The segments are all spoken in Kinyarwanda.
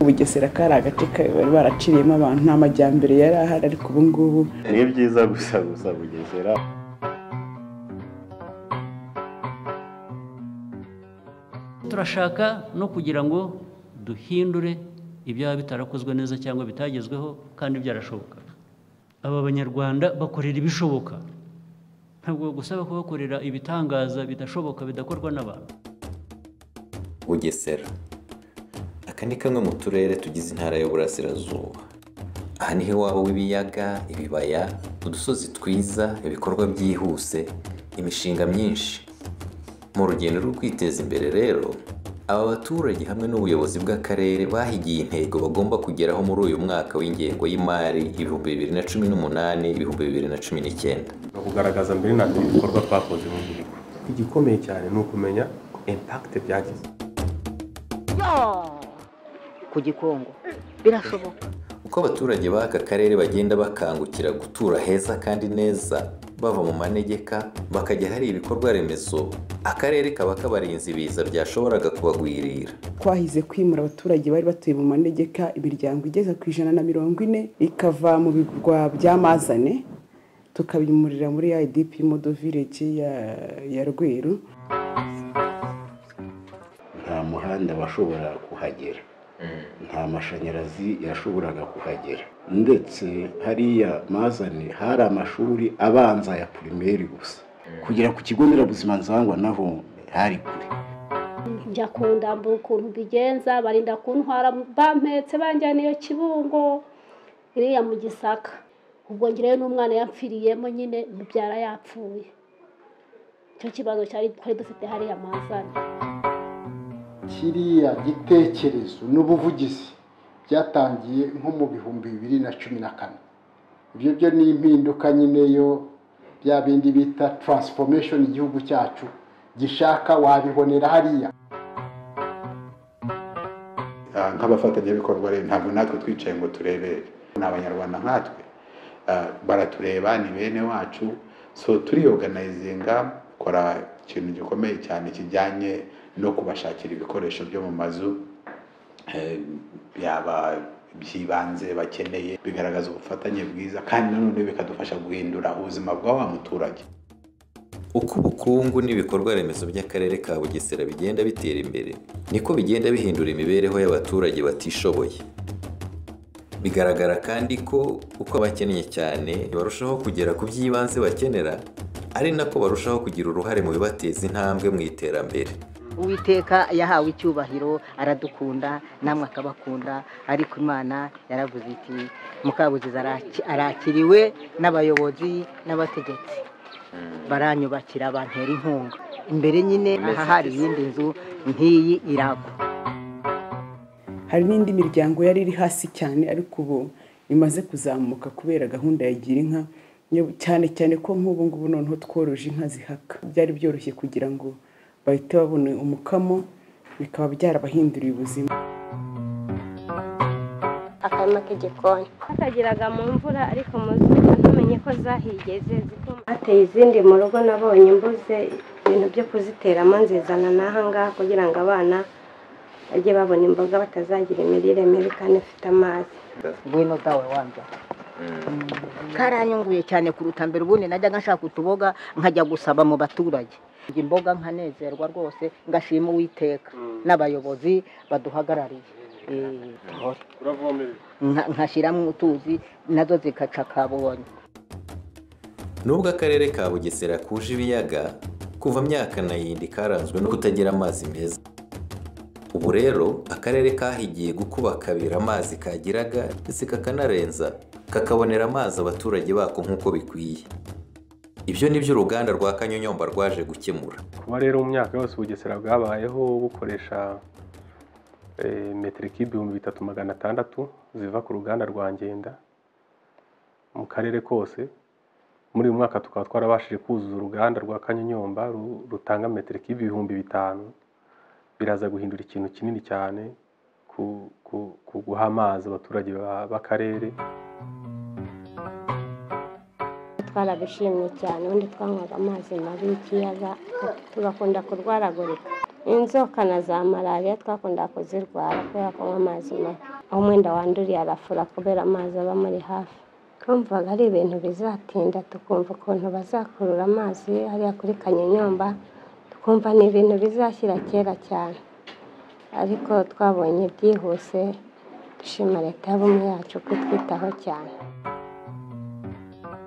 Bugesera kari agace bari baraciriyemo abantu, nta majyambere yari ahari, ariko ubu ngubu ni byiza gusa gusa Bugesera. Turashaka no kugira ngo duhindure ibyaba bitarakozwe neza cyangwa bitagezweho kandi byarashoboka. Aba banyarwanda bakorera ibishoboka, ntabwo gusaba kubakorera ibitangaza bidashoboka bidakorwa n'abantu. Bugesera aka ni kamwe mu turere tugize intara y'Uburasirazuba. Aha niho iwabo w'ibiyaga, ibibaya, udusozi twiza, ibikorwa byihuse, imishinga myinshi. Mu rugendo rwo kwiteza imbere rero, aba baturage hamwe n'ubuyobozi bw'akarere bahigiye intego bagomba kugeraho muri uyu mwaka w'ingengo y'imari 2018 2019. No kugaragaza mbere na mbere ibikorwa twakoze mu gihugu. Igikomeye cyane ni ukumenya impact byagize. Ku Gikongo birashoboka. Uko abaturage b'aka karere bagenda bakangukira gutura heza kandi neza, bava mu manegeka bakajya hari ibikorwa remezo, akarere kaba kabarinze ibiza byashoboraga kubagwirira. Twahize kwimura abaturage bari batuye mu manegeka, imiryango igeze ku 140 ikava mu bigwa by'amazane, tukabimurira muri IDP Model Village ya Rweru. Nta muhanda washobora kuhagera, nta mashanyarazi yashoboraga kuhagera, ndetse hariya mazane hari amashuri abanza ya primaire gusa. Kugera ku kigo nderabuzima Nzangwa naho hari kure. Njya kundambura ukuntu bigenza, barinda kuntwara bampetse banjyana iyo Kibungo iriya mu Gisaka. Ubwo ngireyo n'umwana yapfiriyemo nyine, mubyara yapfuye. Icyo kibazo cyari twari dufite hariya mazane. Kiriya gitekerezo n'ubuvugizi byatangiye nko mu 2014. Ibyo byo ni impinduka nyine yo bya bindi bita transformation igihugu cyacu gishaka, wabibonera hariya. Nk'abafatanyabikorwa rero ntabwo natwe twicaye ngo turebere, ni abanyarwanda nkatwe, baratureba, ni bene wacu. So turiorganizinga, kora ikintu gikomeye cyane kijyanye no kubashakira ibikoresho byo mu mazu byaba by'ibanze bakeneye, bigaragaza ubufatanye bwiza kandi nanone bikadufasha guhindura ubuzima bwa wa muturage. Uko ubukungu n'ibikorwa remezo by'akarere ka Bugesera bigenda bitera imbere, niko bigenda bihindura imibereho y'abaturage batishoboye. Bigaragara kandi ko uko abakennye cyane barushaho kugera ku by'ibanze bakenera, ari nako barushaho kugira uruhare mu bibateza intambwe mu iterambere. Uwiteka yahawe icyubahiro, aradukunda namwe akabakunda, ariko Imana yaravuze iti Mukabuziza arakiriwe n'abayobozi n'abategetsi, baranyubakira bantera inkunga. Imbere nyine aha hari iyindi nzu nk'iyi iragwa. Hari n'indi miryango yari iri hasi cyane ariko ubu imaze kuzamuka kubera gahunda ya Gira inka, cyane cyane ko nk'ubu ngubu noneho tworoje inka zihaka. Byari byoroshye kugira ngo bahite babona umukamo, bikaba byarabahinduriye ubuzima. Akarima k'igikoni katagiraga mu mvura, ariko mu zuba ntumenye ko zahigeze zikuma. Hateye izindi mu rugo, nabonye mbuze ibintu byo kuziteramo, nzizana n'aha ngaha kugira ngo abana bajye babona imboga batazagira imirire mibi kandi ifite amazi. Ngwino dawe wanja karanyunguye cyane kuruta mbere. Ubundi najyaga nshaka utuboga nkajya gusaba mu baturage imboga, nkanezerwa rwose, ngashima Uwiteka n'abayobozi baduhagarariye. Nkashyiramo utuzi nazo zikaca kabonye. Nubwo akarere ka Bugesera kuje ibiyaga, kuva myaka na yindi karanzwe no kutagira amazi meza. Ubu rero akarere kahigiye gukuba kabiri amazi kagiraga, ndetse kakanarenza, kakabonera amazi abaturage bako nk'uko bikwiye. Ibyo nibyo uruganda rwa Kanyonyomba rwaje gukemura. Kuba rero mu myaka yose Bugesera bwabayeho bukoresha metero kibe 3600 ziva ku ruganda rwa Ngenda mu karere kose, muri uyu mwaka tukaba twarabashije kuzuza uruganda rwa Kanyonyomba rutanga metero kibe 5000. Biraza guhindura ikintu kinini cyane ku guha amazi abaturage b'akarere. Twarabishimye cyane, ubundi twanywaga amazi mabi y'ikiyaga tugakunda kurwaragurika. Inzoka na za malariya twakunda kuzirwara kubera kunywa amazi mabi. Aho umwenda wanduriye arafura kubera amazi aba muri hafi. Twumvaga ari ibintu bizatinda, tukumva ukuntu bazakurura amazi hariya kuri Kanyinyomba, tukumva ni ibintu bizashyira kera cyane. Ariko twabonye byihuse, dushima leta y'ubumwe yacu kutwitaho cyane.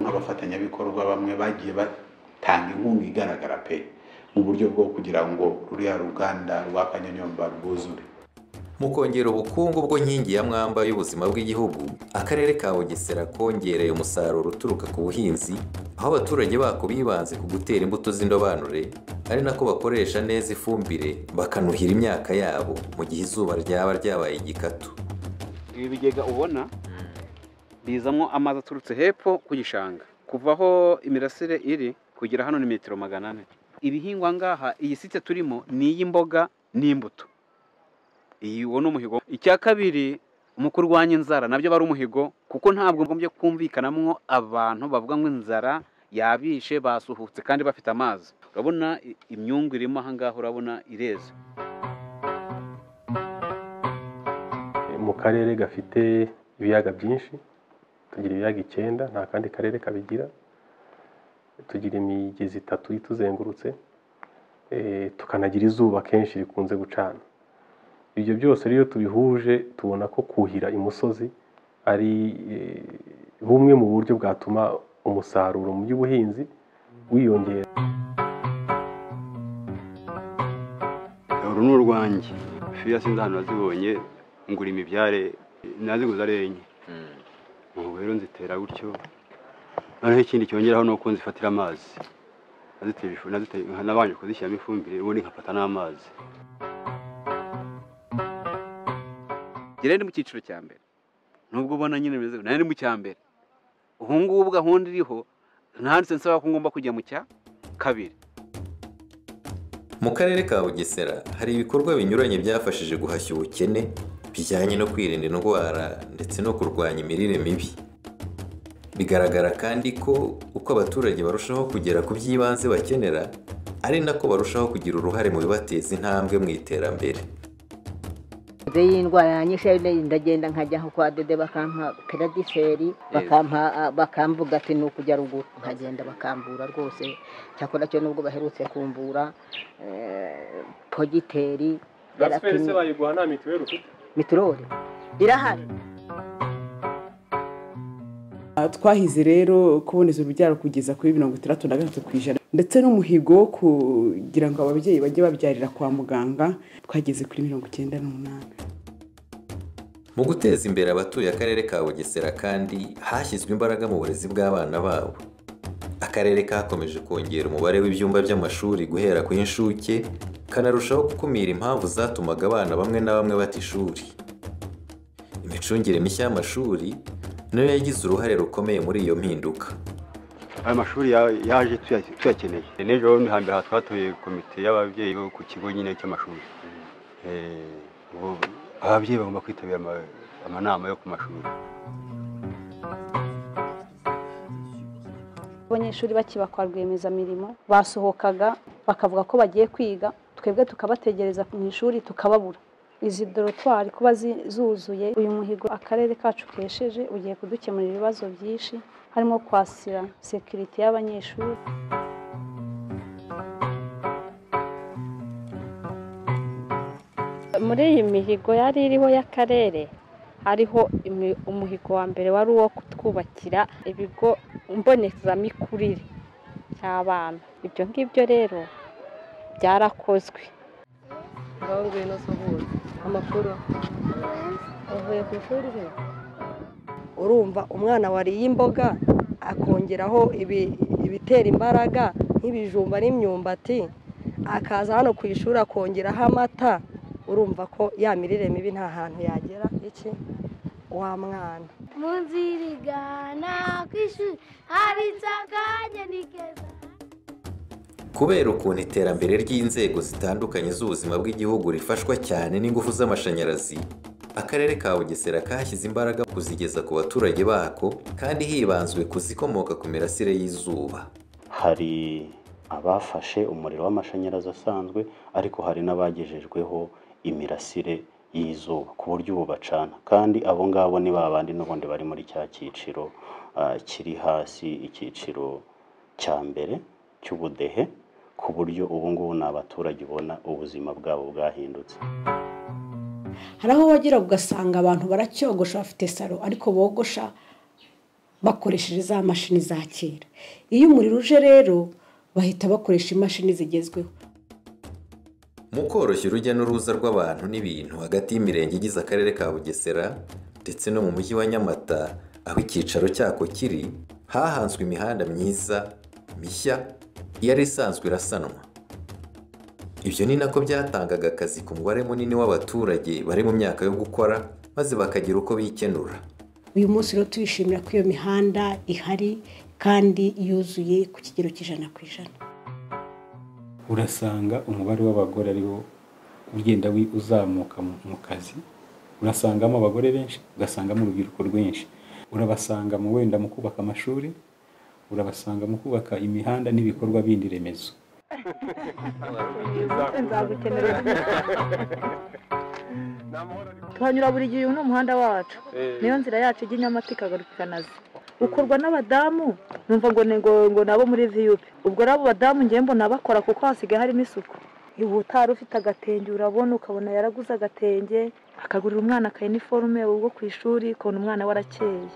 Abafatanyabikorwa bamwe bagiye batanga inkunga igaragara pe mu buryo bwo kugira ngo ruriya ruganda rwa Kanyinyomba rwuzure. Mu kongera ubukungu bwo nkingi ya mwamba y'ubuzima bw'igihugu, akarere ka Bugesera kongereye umusaruro uturuka ku buhinzi, aho abaturage bako bibanze ku gutera imbuto z'indobanure, ari nako bakoresha neza ifumbire bakanuhira imyaka yabo mu gihe izuba ryaba ryabaye igikatu. Ibi bigega ubona bizamo amazi aturutse hepfo ku gishanga, kuva aho imirasire iri kugera hano ni metero 400. Ibihingwa ngaha iyi site turimo ni iy'imboga n'imbuto. Iyi wo n'umuhigo. Icya kabiri mu kurwanya inzara nabyo bari umuhigo, kuko ntabwo ngombye kumvikanamwo abantu bavuga ngo inzara yabishe basuhutse kandi bafite amazi. Urabona imyungu irimo aha ngaha, urabona ireze. Mu karere gafite ibiyaga byinshi, tugira ibiyaga 9, nta kandi karere kabigira. Tugira imigezi 3 ituzengurutse, tukanagira izuba kenshi rikunze gucana. Ibyo byose rero tubihuje tubona ko kuhira imusozi ari bumwe mu buryo bwatuma umusaruro mu by'ubuhinzi wiyongera. Uru ni urwanjye fiya sinzi ahantu nazibonye, ngura imibyare naziguze ari 4. Ubu rero nzitera gutyo. Noneho ikindi cyongeraho ni uko nzifatira amazi, nabanje kuzishyiramo ifumbire ubundi nkafata n'amazi. Njye ndi mu cyiciro cya mbere, nubwo ubona nyine bimeze, nari ndi mu cya mbere. Ubu ngubu gahunda iriho ntanditse nsaba ko ngomba kujya mu cya kabiri. Mu karere ka Bugesera hari ibikorwa binyuranye byafashije guhashya ubukene bijyanye no kwirinda indwara ndetse no kurwanya imirire mibi. Bigaragara kandi ko uko abaturage barushaho kugera ku by'ibanze bakenera, ari nako barushaho kugira uruhare mu bibateza intambwe mu iterambere. Iyi ndwara yanyishe ndagenda nkajya kwa dede bakampa peradiseri, bakampa bakamvuga ati ni ukujya ruguru, nkagenda bakambura rwose. Cyakora cyo nubwo baherutse kumbura pogiteri yarapimye. Bayiguha nta mituweli ufite? Mituweli irahari. Twahize rero kuboneza urubyaro kugeza kuri 63%, ndetse n'umuhigo kugira ngo ababyeyi bajye babyarira kwa muganga twageze kuri 98. Mu guteza imbere abatuye akarere ka Bugesera kandi hashyizwe imbaraga mu burezi bw'abana babo. Akarere kakomeje kongera umubare w'ibyumba by'amashuri guhera ku y'incuke, kanarushaho gukumira impamvu zatumaga abana bamwe na bamwe bata ishuri. Imicungire mishya y'amashuri nayo yagize uruhare rukomeye muri iyo mpinduka. Aya mashuri yaje tuyakeneye. N'ejo hambere aha twatoye komite y'ababyeyi bo ku kigo nyine cy'amashuri. Ababyeyi bagomba kwitabira amanama yo ku mashuri. Abanyeshuri bakiba kwa rwiyemezamirimo basohokaga bakavuga ko bagiye kwiga, twebwe tukabategereza mu ishuri tukababura. Izi dorotwari kuba zuzuye, uyu muhigo akarere kacu kesheje ugiye kudukemurira ibibazo byinshi harimo kwasira sekirite y'abanyeshuri. Muri iyi mihigo yari iriho y'akarere hariho umuhigo wa mbere wari uwo kutwubakira ibigo mbonezamikurire cy'abana. Ibyo ngibyo rero byarakozwe. Urumva umwana wariye imboga akongeraho ibitera imbaraga nk'ibijumba n'imyumbati, akaza hano ku ishuri akongeraho amata, urumva ko ya mirire mibi nta hantu yagera iki wa mwana. Mu nzira igana ku ishuri hari insanganya keza. Kubera ukuntu iterambere ry'inzego zitandukanye z'ubuzima bw'igihugu rifashwa cyane n'ingufu z'amashanyarazi, akarere ka Bugesera kashyize imbaraga kuzigeza ku baturage bako, kandi hibanzwe ku zikomoka ku mirasire y'izuba. Hari Abafashe umuriro w'amashanyarazi asanzwe, ariko hari n'abagejejweho imirasire y'izuba ku buryo ubu bacana, kandi abo ngabo ni ba bandi n'ubundi bari muri cya cyiciro kiri hasi, icyiciro cya mbere cy'ubudehe, ku buryo ubu ngubu ni abaturage ubona ubuzima bwabo bwahindutse. Hari aho wagera ugasanga abantu baracyogosha bafite salo, ariko bogosha bakoresheje za mashini za kera. Iyo umuriro uje rero bahita bakoresha imashini zigezweho. Mu koroshya urujya n'uruza rw'abantu n'ibintu hagati y'imirenge igize akarere ka Bugesera ndetse no mu mujyi wa Nyamata aho icyicaro cyako kiri, hahanzwe imihanda myiza mishya yari isanzwe irasanwa. Ibyo ni nako byatangaga akazi ku mubare munini w'abaturage bari mu myaka yo gukora, maze bakagira uko bikenura. Uyu munsi rero turishimira ko iyo mihanda ihari kandi yuzuye ku kigero cy'100%. Urasanga umubare w'abagore ariwo ugenda uzamuka mu kazi, urasangamo abagore benshi, ugasangamo urubyiruko rwinshi, urabasanga mu wenda mu kubaka amashuri, urabasanga mu kubaka imihanda n'ibikorwa bindi remezo. Tuhanyura buri gihe, uyu ni umuhanda wacu, niyo nzira yacu ijya i Nyamata ikagaruka ikanaza, ukorwa n'abadamu, numva ngo nabo muri VUP. Ubwo rero abo badamu ngiye mbona bakora kuko hasigaye harimo isuku. Ubu utari ufite agatenge urabona, ukabona yaraguze agatenge akagurira umwana aka iniforume ubwo ku ishuri, ukabona umwana we arakeye.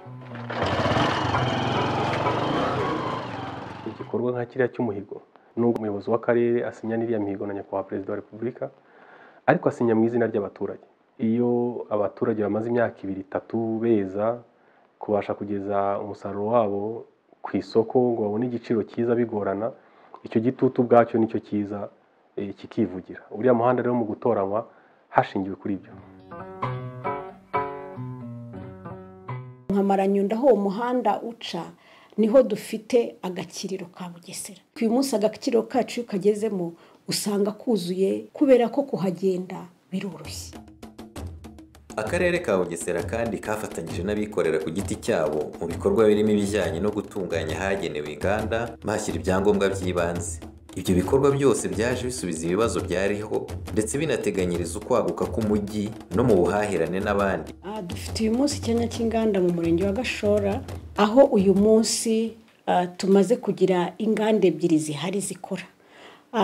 Igikorwa nka kiriya cy'umuhigo, nubwo umuyobozi w'akarere asinya n'iriya mihigo na nyakubahwa perezida wa repubulika, ariko asinya mu izina ry'abaturage. Iyo abaturage bamaze imyaka 2, 3 beza, kubasha kugeza umusaruro wabo ku isoko ngo babone igiciro cyiza bigorana, icyo gitutu ubwacyo nicyo cyiza kikivugira. Uriya muhanda rero mu gutoranywa hashingiwe kuri ibyo. Nka Maranyundo aho uwo muhanda uca niho dufite agakiriro ka Bugesera. Uyu munsi agakiriro kacu iyo kagezemo usanga kuzuye kubera ko kuhagenda biroroshye. Akarere ka Bugesera kandi kafatanyije n'abikorera ku giti cyabo mu bikorwa birimo ibijyanye no gutunganya ahagenewe inganda, bashyira ibyangombwa by'ibanze. Ibyo bikorwa byose byaje bisubiza ibibazo byariho ndetse binateganyiriza ukwaguka k'umujyi no mu buhahirane n'abandi. Dufite uyu munsi icyanya cy'inganda mu murenge wa Gashora, aho uyu munsi tumaze kugira inganda 2 zihari zikora.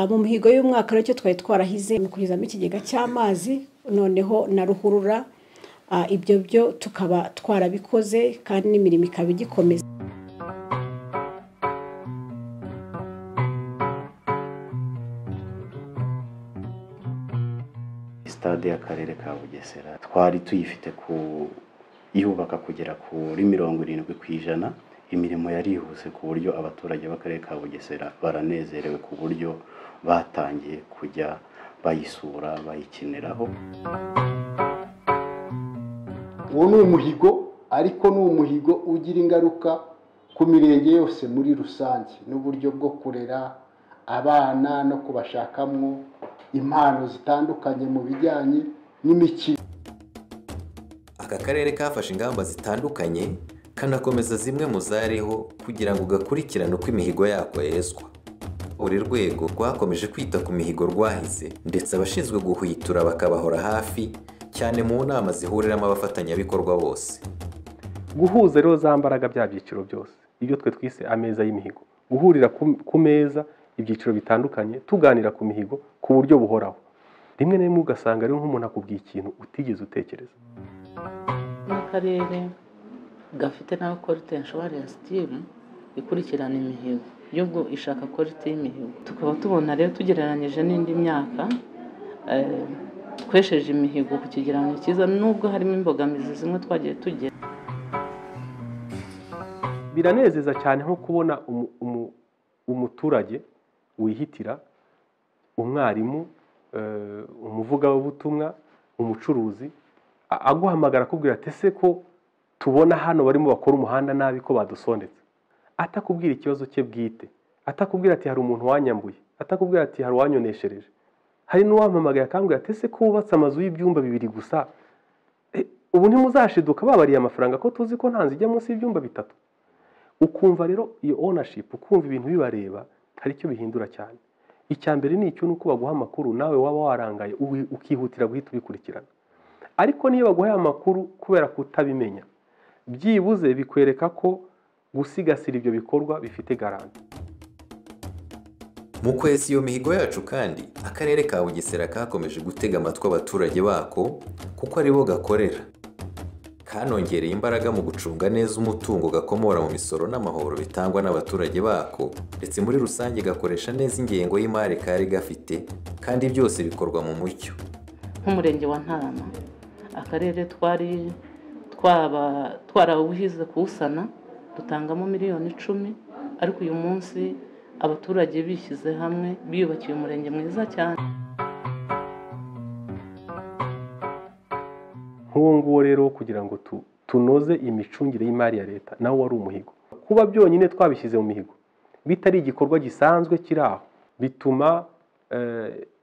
Mu mihigo y'umwaka rero twari twarahize mu kugezamo ikigega cy'amazi, noneho na ruhurura, ibyo byo tukaba twarabikoze kandi n'imirimo ikaba igikomeza. Stade y'akarere ka Bugesera twari tuyifite ku yubaka kugera kuri 70%. Imirimo yarihuse ku buryo abaturage b'akarere ka Bugesera baranezerewe ku buryo batangiye kujya bayisura bayikiniraho. Uwo ni umuhigo, ariko ni umuhigo ugira ingaruka ku mirenge yose muri rusange, n'uburyo bwo kurera abana no kubashakamo impano zitandukanye mu bijyanye n'imikino. Aka karere kafashe ingamba zitandukanye kanakomeza zimwe mu zariho kugira ngo gakurikirane uko imihigo yako yezwa. Buri rwego rwakomeje kwita ku mihigo rwahize, ndetse abashinzwe guhwitura bakabahora hafi cyane mu nama zihuriramo abafatanyabikorwa bose. Guhuza rero za mbaraga bya byiciro byose, ibyo twe twise ameza y'imihigo, guhurira ku meza ibyiciro bitandukanye tuganira ku mihigo ku buryo buhoraho. Rimwe na rimwe ugasanga rero nk'umuntu akubwiye ikintu utigeze utekereza. N'akarere gafite nawe quality assurance team ikurikirana imihigo, y'ubwo ishaka quality y'imihigo. Tukaba tubona rero tugereranyije n'indi myaka twesheje imihigo ku kigereranyo cyiza, nubwo harimo imbogamizi zimwe twagiye tugira. Biranezeza cyane nko kubona umuturage wihitira, umwarimu, umuvugabutumwa, umucuruzi aguhamagara akubwira ati ese ko tubona hano barimo bakora umuhanda nabi ko badusondetse, atakubwira ikibazo cye bwite, atakubwira ati hari umuntu wanyambuye, atakubwira ati hari uwanyoneshereje. Hari n'uwampamagaye akambwira ati ese ko wubatse amazu y'ibyumba 2 gusa, ubu ntimuzashiduka babariye amafaranga ko tuzi ko nta nzu ijya munsi y'ibyumba 3. Ukumva rero iyo ownership, ukumva ibintu bibareba, Hari icyo bihindura cyane. Icya mbere ni icyo, nuko baguha amakuru nawe waba warangaye ukihutira guhita ubikurikirana. Ariko niyo baguhaye amakuru kubera kutabimenya, byibuze bikwereka ko gusigasira ibyo bikorwa bifite garanti. Mu kwesa iyo mihigo yacu kandi, akarere ka Bugesera kakomeje gutega amatwi abaturage bako kuko aribo gakorera. Kanongereye imbaraga mu gucunga neza umutungo gakomora mu misoro n'amahoro bitangwa n'abaturage bako, ndetse muri rusange gakoresha neza ingengo y'imari kari gafite, kandi byose bikorwa mu mucyo. Nk'umurenge wa Ntarama, akarere twari twarawuhize kuwusana, dutangamo 10 miliyoni, ariko uyu munsi abaturage bishyize hamwe biyubakiye umurenge mwiza cyane. Nk'uwo nguwo rero, kugira ngo tunoze imicungire y'imari ya leta, nawo wari umuhigo. Kuba byonyine twabishyize mu mihigo bitari igikorwa gisanzwe kiri aho, bituma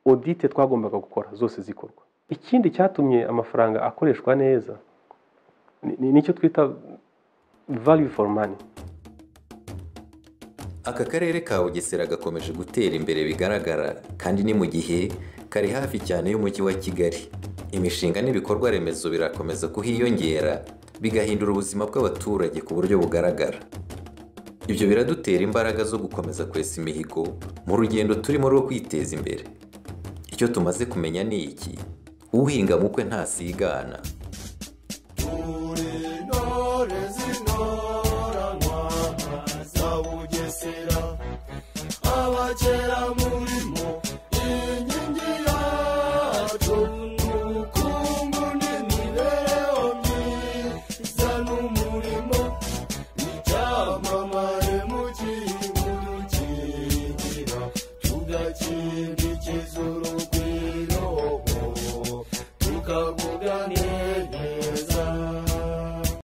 audit twagombaga gukora zose zikorwa. Ikindi cyatumye amafaranga akoreshwa neza nicyo twita value for money. Aka karere ka Bugesera gakomeje gutera imbere bigaragara, kandi ni mu gihe kari hafi cyane y'umujyi wa Kigali. Imishinga n'ibikorwa remezo birakomeza kuhiyongera, bigahindura ubuzima bw'abaturage ku buryo bugaragara. Ibyo biradutera imbaraga zo gukomeza kwesa imihigo mu rugendo turimo rwo kwiteza imbere. Icyo tumaze kumenya ni iki: uhinga mukwe ntasigana. Intore zintoranywa za Bugesera, abakera murimo inkingi yacu n'ubukungu n'imibereho myiza n'umurimo, icyamamare mu gihugu dukingira tugakindikiza urugwiro, tukavuga neza.